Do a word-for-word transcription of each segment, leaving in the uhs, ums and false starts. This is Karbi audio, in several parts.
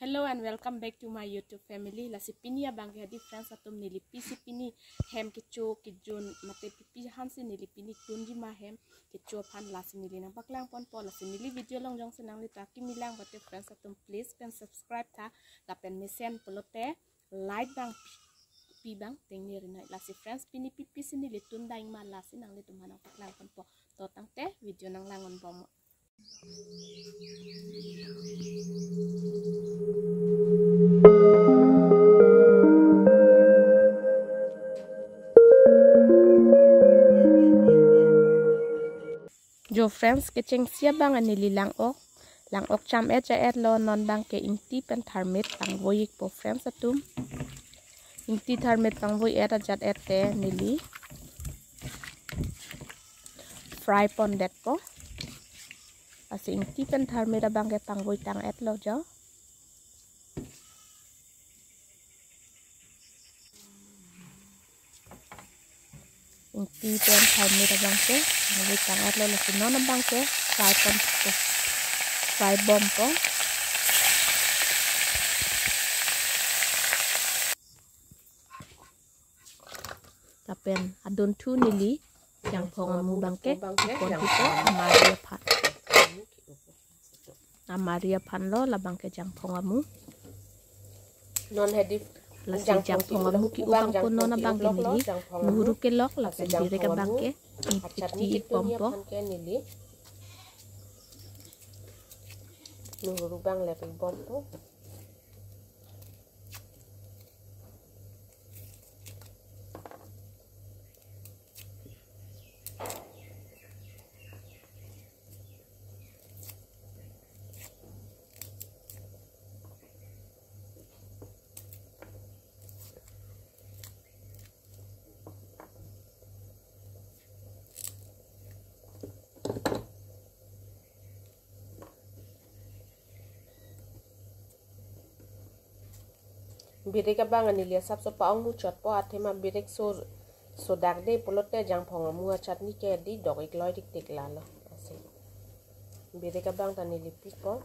Hello and welcome back to my YouTube family. Lasi pini abang ke hadi friends atum, neli pisi pini hem kecho kejun mate pipi hansi neli pini tunji ma hem kecho aphan lasi neli nangpaklang ponpo. Lasi neli video along jongsi nanglitum akimi lang mate friends atum, please pen subscribe tha lapen mesen pulote like abang pi abang tengne rinai. Lasi friends, pini pipisi neli tun dang ma lasi nanglitum aphan nangpaklang ponpo. To tangte video nanglang-onbom. Jo friends, kechengsi abang neli lang-ok. Lang-ok cham-et ja-etlo, non abang ke ingti pen tharmit pangvoi-ikpo friends atum. Ingti tharmit pangvoi-et ajat-et te neli fry pondetpo. Lasi ingti pen tharmit abang ke pangvoi tang-etlo jo. Ingti pen tharmit abang ke pangvoi tang-etlo, lasi non abang ke fry ponpo, fry bompo. Lapen adunthu neli jangphong amu abang ke ipon thupo, amari aphan. Amari aphanlo labang ke jangphong amu. Non hedi lasi jangphong amu ki-u abang ko non abang ke neli nuhuru kelok lapen birek abang ke ipiti ipompo. Neli nuhuru abang le ipompo. Birek abang neli asapso pa-ong muchotpo, athema birek so, sodak de pulote jangphong amu achatni ke di dok-ik loi dikdik lalo. Lasi birek abang ta neli pipo.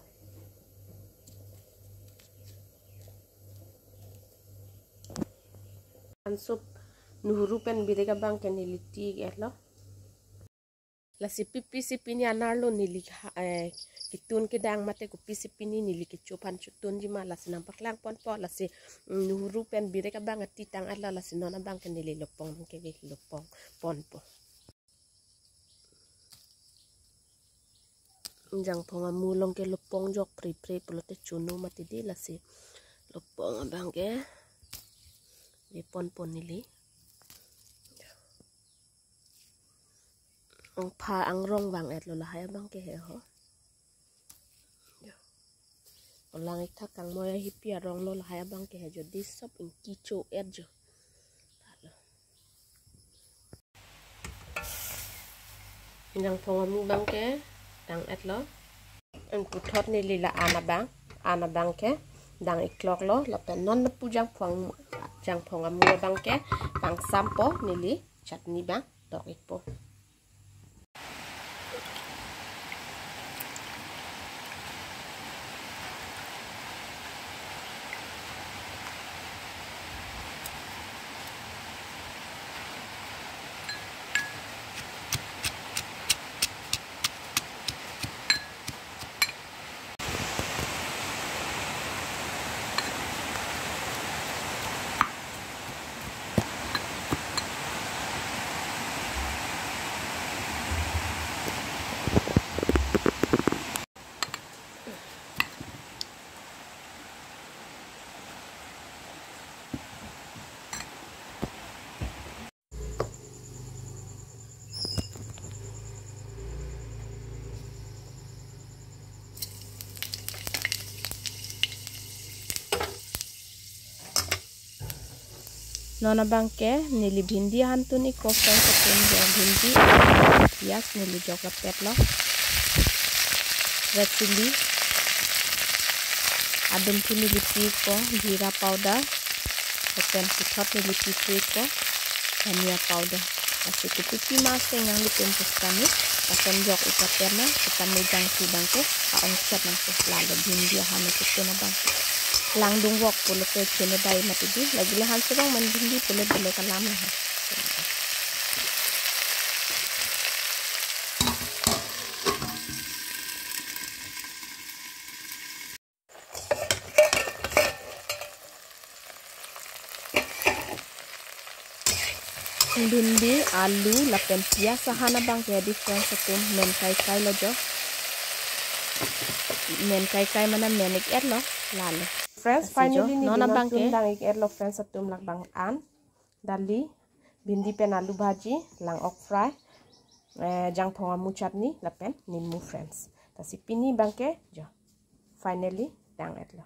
Ansup nuhuru pen birek abang ke neli ti-etlo. Lasi pipisi pini anerlo neli ha, eh, ketun kedang mate kopisi pini neli kecho aphan cho tunji ma lasi nangpaklang ponpo. Lasi, mm, nuhuru pen birek abang ati tang-etlo, lasi non abang ke neli lopong abang ke lopong ponpo. Jangphong amu along ke lopong jok pripri pulote chono mati di, lasi lopong abang ke le ponpo neli. Ongpha angrong vang-etlo lahai abang ke he ho. Olang ik thak kangmoi ahipi arong lo lahai abang ke he jo, di sop ingki cho-et jo. Jangphong amu abang ke tang-etlo. An puthot neli la-an abang, an abang ke dang-ik loklo, lapen non lapu jangphong, jangphong amu abang ke pangsampo, neli chutney abang dok-ikpo. Non abang ke neli bhindi ahan tun-ikpo friends atum, jo bhindi, pias neli jok lapetlo. Red chilli, adunthu neli pi-ikpo, jeera powder, lapen puthot neli pi-ikpo, dhania powder. Lasi kopi pi ma seng nanglitum pusitame, lason jok-ik lapen na, sitame jangsi abang ke a-ongchot nangpo, lalo bhindi ahan ketun abang ke. Langdung wok pulote chene dai mati di. Lagi le han sebang man bhindi pulo pulo kalam lah. Bhindi, alu lapen pias ahan abang ke di friends atum men kai kai lo jo. Men kai kai mana men ik-et lo lalo. Friends, lasi jo, finally non abang ke dang ik-et lo friends atum, labang an dali, bhindi pen alu bhaji, lang ok fry, eh, jangphong amu chutney lapen nimu friends. Lasi pini abang ke jo. Finally dang-et lo.